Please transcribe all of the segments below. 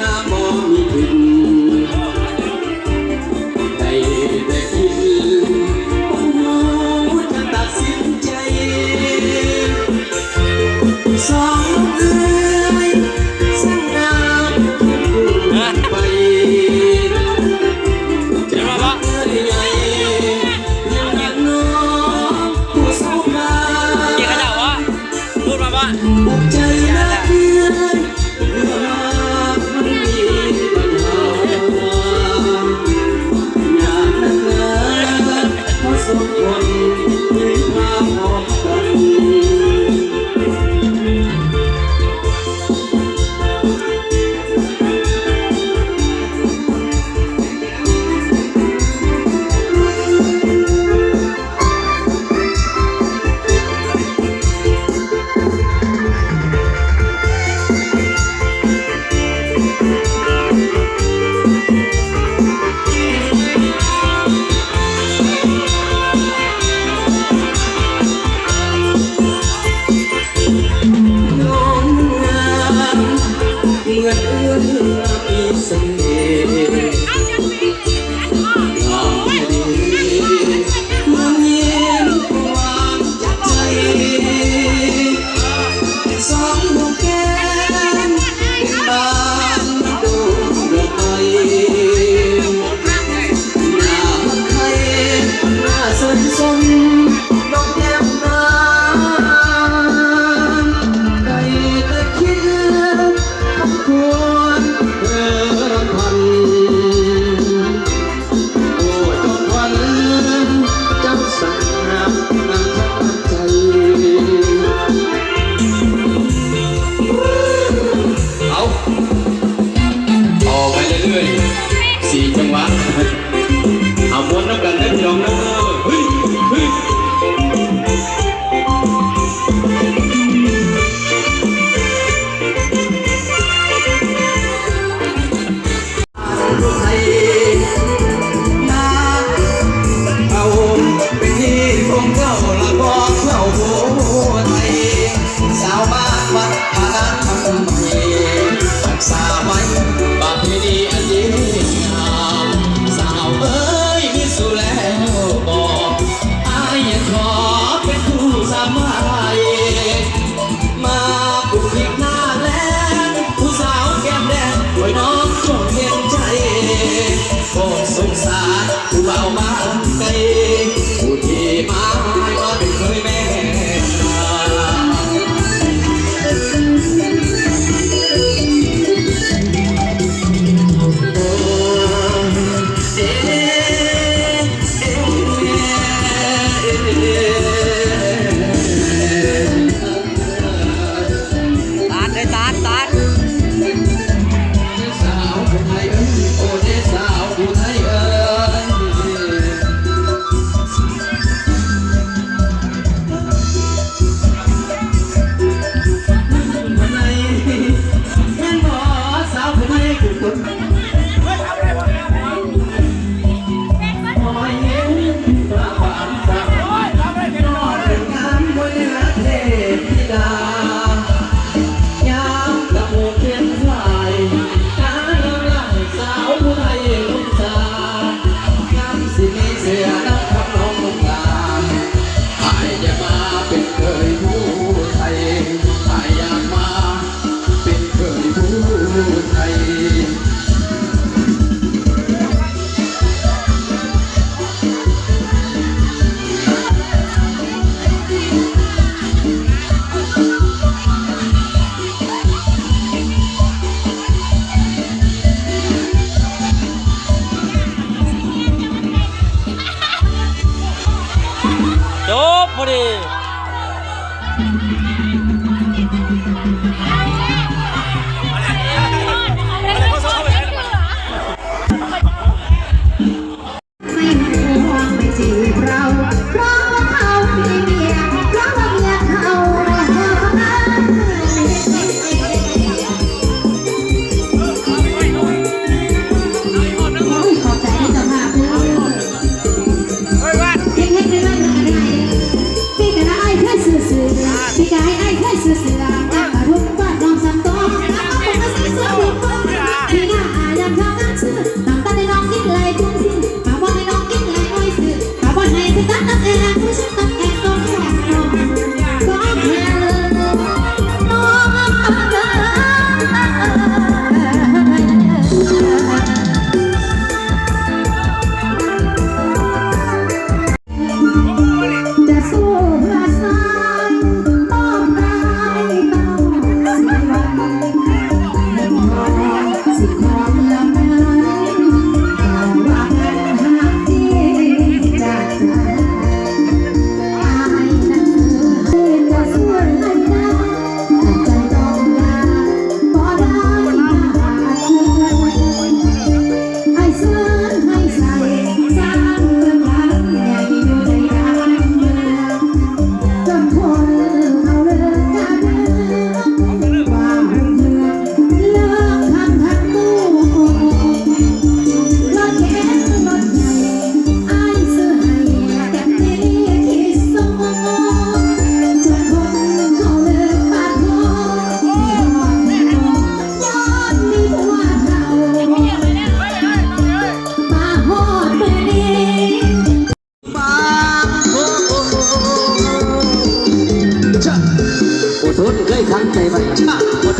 ງາມບໍ່ມີພິດ ໄດ້ແຕ່ຄິດ ບໍ່ຮູ້ຈະຕັດສິນໃຈ ສອງເອື້ອຍ ສັງງາມໄປ ເອີຍໃຫຍ່ ຍັງຮັກນ້ອງຜູ້ສາວພາ ເອີຍ ເຂົາເຈົ້າວ່າ ພູມໃຈນຳເອື້ອຍ ເມື່ອມັນມີບັນຫາ ຍາກໜັກໜາ ເຮົາສອງຄົນ ເຄີຍພາພ້ອມກັນ. ສອງດວງແກ້ມ ເປັນບານດອກດອກໄມ້ ໜ້າມັກໄຄ ໜ້າຊື່ນຊົມ ດອກແກ້ມນາງ ໄດ້ແຕ່ຄິດ ຄຳຄວນເພື່ອລຳພັນ. ໂອ້ ຈອມຂວັນ ເຈົ້າຊ່າງງາມນຳທັງໃຈ. ເອົາ ຕໍ່ໄປເລື້ອຍໆ ສີ່ຈັງຫວະ ເອົາມ່ວນນຳກັນເດີພີ່ນ້ອງເດີ ເຮີ້ຍ ເຮີ້ຍ. ຜູ້ໄທນາເອົາ ເປັນທີ່ຂອງເຈົ້າລະບອກເຈົ້າຜູ້ໄທ ສາວບ້ານວັດພະນາຄຳໃໝ່ ຮັກສາໄວ້ປະເພນີອັນດີງາມ ສາວເອີຍ ມີຊູແລ້ວບໍ ອ້າຍຢາກຂໍເປັນຄູ່ສະໝັຍ ມາຜູກພິກໜ້າແລງ ຜູ້ສາວແກ້ມແດງ ໂອ້ຍ ນ້ອງຈົ່ງເຫັນໃຈ ໂປດສົງສານຜູ້ບ່າວບ້ານໄກ ຜູ້ທີ່ມາ ມາເປັນເຂີຍແມ່ນາງ. ຕາດເອີຍ ຕາດ ຕາດ ສາວຜູ້ໄທເອີຍ ໂອ້ເດສາວຜູ້ໄທເອີຍ. ຍາມຕະໂມເຄນຫຼາຍ ກາຍອຳລາສາວຜູ້ໄທຄົນສາ ງາມຊິມີເສືອນຳຄຳນ້ອງນາ ອ້າຍຢາກມາເປັນເຂີຍຜູ້ໄທ ອ້າຍຢາກມາເປັນເຂີຍຜູ້ໄທ.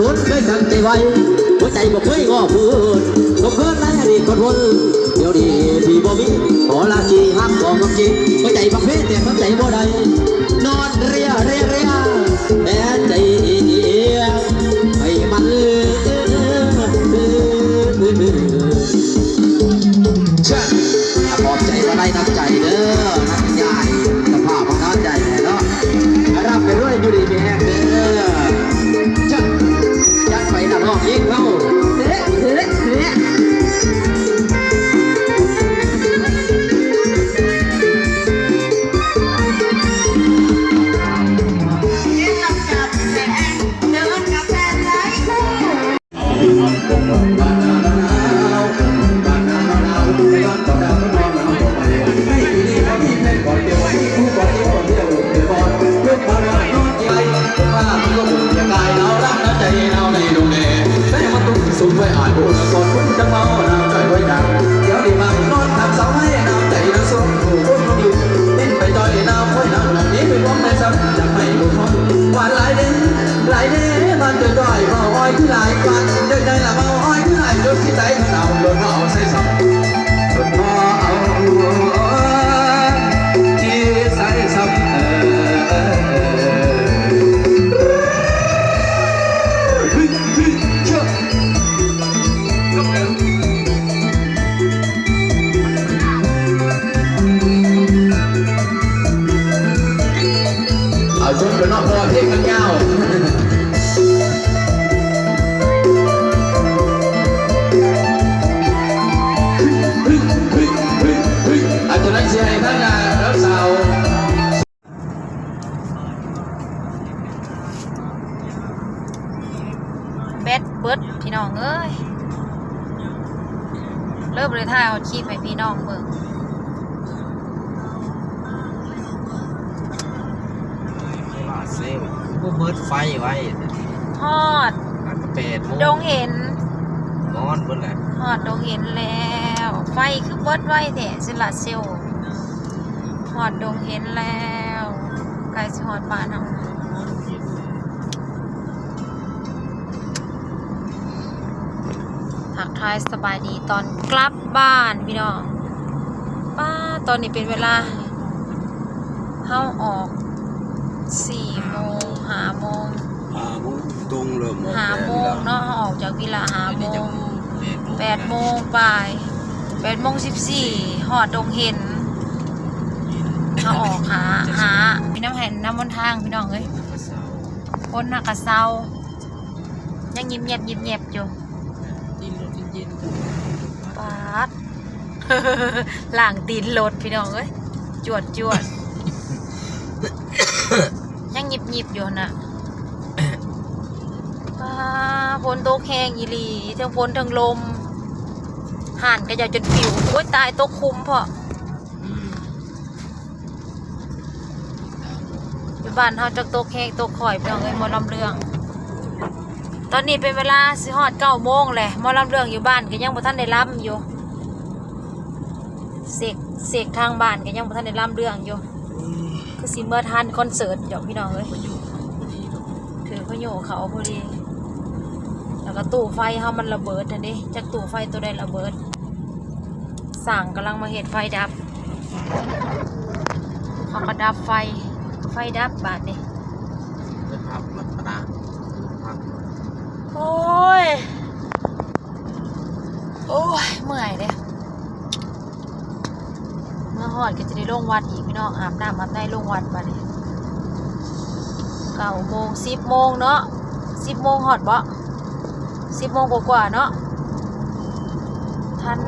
ຄົນເຄີຍຕັ້ງໃຈໄວ້ ຫົວໃຈບໍ່ເຄີຍງໍພື້ນ ບໍ່ເຄີຍໄລ່ອະດີດຄົນວົນ ດຽວນີ້ທີ່ບໍ່ມີ ຂໍລາຊີຮັກຂອງຄຳຈິງ ຫົວໃຈບັກເພແຕ່ທຳໃຈບໍ່ໄດ້ ນອນເຣຍເຣຍເຣຍ ແຕ່ໃຈເອຍເອຍ ໃຫ້ມັນ ຂອບໃຈບໍ່ໄດ້ນ້ຳໃຈເດີ ທັງຍາຍ ສະພາບຂອງນ້ຳໃຈແຫຼະເນາະ ໃຫ້ຮ່ຳໃຫ້ລວຍ ຢູ່ດີມີແຮງເດີ ຈັດໄປນະນ້ອງຍິງເຮົາ ເຮ ເຮ ເຮ. ເອົາຈົບແລ້ວເນາະ ເພາະວ່າເພງມັນຍາວ ເອົາ ຕົວນັ້ນຊິໃຫ້ທາງ ອ່າ ສາວ ແບັດເບິດພີ່ນ້ອງເອີຍ ເລີຍບໍ່ໄດ້ຖ່າຍຮອດຄລິບໃຫ້ພີ່ນ້ອງເບິ່ງ ວ່າເຊວ ບໍ່ເບິດໄຟໄວ້ ຮອດ ແປດໂມງ ດົງເຫັນ ນອນເບິດແລ້ວ ຮອດດົງເຫັນແລ້ວ ໄຟຄືເບິດໄວແທ້ ໂຊລາເຊວ ຮອດດົງເຫັນແລ້ວ ໃກ້ຊິຮອດບ້ານເຮົາ ທັກທາຍສະບາຍດີຕອນກັບບ້ານພີ່ນ້ອງ ປ້າ ຕອນນີ້ເປັນເວລາ ເຮົາອອກສີ່ໂມງ ຫ້າໂມງ ຫ້າໂມງຕົງ ເລີ່ມອອກ ຫ້າໂມງເນາະ ເຮົາອອກຈາກວິລະຫ້າໂມງ ແປດໂມງປາຍ ແປດໂມງສິບສີ່ ຮອດດົງເຫັນ ເຮົາອອກຫາ ຫາ ມີນ້ຳໃຫ້ນ້ຳບົນທາງພີ່ນ້ອງເອີຍ ຝົນຫາກະເຊົາ ຍັງຍິບແຍບໆຢູ່ ຕີນລົດເຢັນໆ ປາດ ລ້າງຕີນລົດພີ່ນ້ອງເອີຍ ຈວດໆ ຍັງຍິບໆຢູ່ຫັ້ນນະ ປາດ ຝົນຕົກແຮງອີ່ຫຼີ ເທິງຝົນເທິງລົມ ຮ້ານຂະເຈົ້າຈົນປິວ ໂອ້ຍ ຕາຍ ຕົກຂຸມເພາະ ອືມ ຢູ່ບ້ານເຮົາຈັກຕົກແຮງຕົກຄ່ອຍ ພີ່ນ້ອງເອີຍ ໝໍລຳເລື່ອງ ຕອນນີ້ເປັນເວລາຊິຮອດເກົ້າໂມງແຫຼະ ໝໍລຳເລື່ອງຢູ່ບ້ານກໍຍັງບໍ່ທັນໄດ້ລຳຢູ່ ເສກ ເສກທາງບ້ານກໍຍັງບໍ່ທັນໄດ້ລຳເລື່ອງຢູ່ ຄືຊິເມືອທັນຄອນເສີດຢູ່ດອກ ພີ່ນ້ອງເອີຍ ຖືກພາຍຸເຂົ້າພໍດີ ແລ້ວກໍຕູ້ໄຟເຮົາມັນລະເບີດຫັ້ນເດ້ ຈັກຕູ້ໄຟໂຕໃດລະເບີດ ຊ່າງກຳລັງມາເຮັດໄຟດັບ ເຂົາກໍດັບໄຟ ໄຟດັບບາດນີ້ ໂອ້ຍ ໂອ້ຍ ເມື່ອຍເດ້ ເມືອຮອດກໍຈະໄດ້ລົງວັດອີກ ພີ່ນ້ອງ ອາບນ້ຳອາບໃນລົງວັດບາດນີ້ ເກົ້າໂມງ ສິບໂມງເນາະ ສິບໂມງຮອດບໍ່? ສິບໂມງກວ່າໆເນາະ ທັນ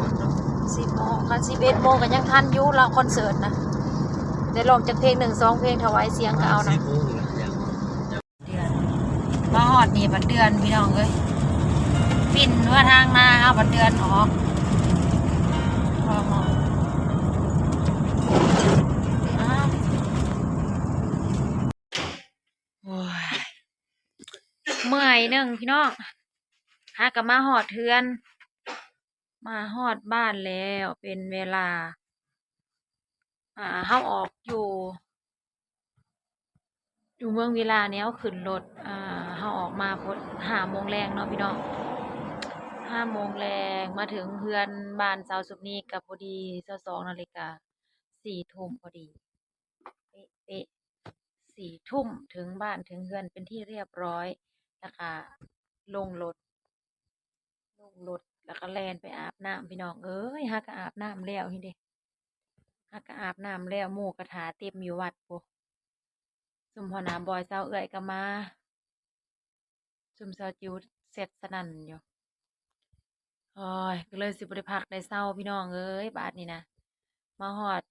ສິບໂມງ ຄັນສິບເອັດໂມງກໍຍັງທັນຢູ່ລະ ຄອນເສີດນະ ໄດ້ຮ້ອງຈັກເພງໜຶ່ງສອງເພງ ຖວາຍສຽງກໍເອົານະ ເດືອນ ມາຮອດນີ້ບັດເດືອນ ພີ່ນ້ອງເອີຍ ປິ່ນວ່າທາງໜ້າເຮົາບັດເດືອນອອກ ອອກ ອອກ ອ້າວ ໂອ້ຍ ເມື່ອຍໜຶ່ງພີ່ນ້ອງ ຫາກໍມາຮອດເຮືອນ ມາຮອດບ້ານແລ້ວ ເປັນເວລາ ອ່າ ເຮົາອອກຢູ່ ຢູ່ເມືອງວິລາແນວຂຶ້ນລົດ ອ່າ ເຮົາອອກມາພຸ້ນ ຫ້າໂມງແລງເນາະພີ່ນ້ອງ ຫ້າໂມງແລງ ມາເຖິງເຮືອນບ້ານສາວສຸບນີກະພໍດີຊາວສອງນາລິກາ ສີ່ທຸ່ມພໍດີ ເປະໆ ສີ່ທຸ່ມ ເຖິງບ້ານເຖິງເຮືອນເປັນທີ່ຮຽບຮ້ອຍ ແລ້ວກະລົງລົດ ລົງລົດ ແລ້ວກະແລ່ນໄປອາບນ້ຳ ພີ່ນ້ອງເອີຍ ຫາກະອາບນ້ຳແລ້ວນີ້ເດ ຫາກະອາບນ້ຳແລ້ວ ໝູ່ກະຖ້າເຕັມຢູ່ວັດພຸ້ນ ຊຸມຫົວໜ້າບອຍຊາວເອື້ອຍກະມາ ຊຸມຊາວຈິວແຊັດສະນັ້ນຢູ່ ໂອ້ຍ ກະເລີຍຊິບໍ່ໄດ້ພັກໄດ້ເຊົາ ພີ່ນ້ອງເອີຍ ບາດນີ້ນະ ມາຮອດ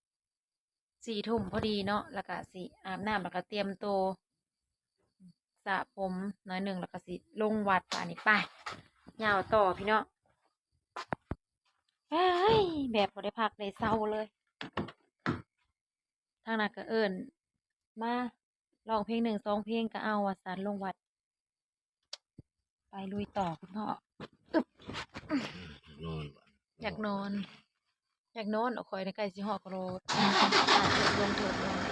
ສີ່ທຸ່ມພໍດີເນາະ ແລ້ວກະຊິອາບນ້ຳ ແລ້ວກະຕຽມໂຕ ສະຜົມໜ້ອຍໜຶ່ງ ແລ້ວກະຊິລົງວັດບາດນີ້ ໄປ ຍາວຕໍ່ພີ່ນ້ອງ ເອີຍ ແບບບໍ່ໄດ້ພັກໄດ້ເຊົາເລີຍ ທາງນັ້ນກະເອີ້ນມາ ຮ້ອງເພງໜຶ່ງສອງເພງກະເອົາວ່າຊັ້ນ ລົງວັດ ໄປລຸຍຕໍ່ຄຸນພໍ່ ອືບ ນອນ ຢາກນອນ ຢາກນອນ ຂ້ອຍນະໃກ້ຊິຮອດໂລດ ເທີບລົງ ເທີບລົງ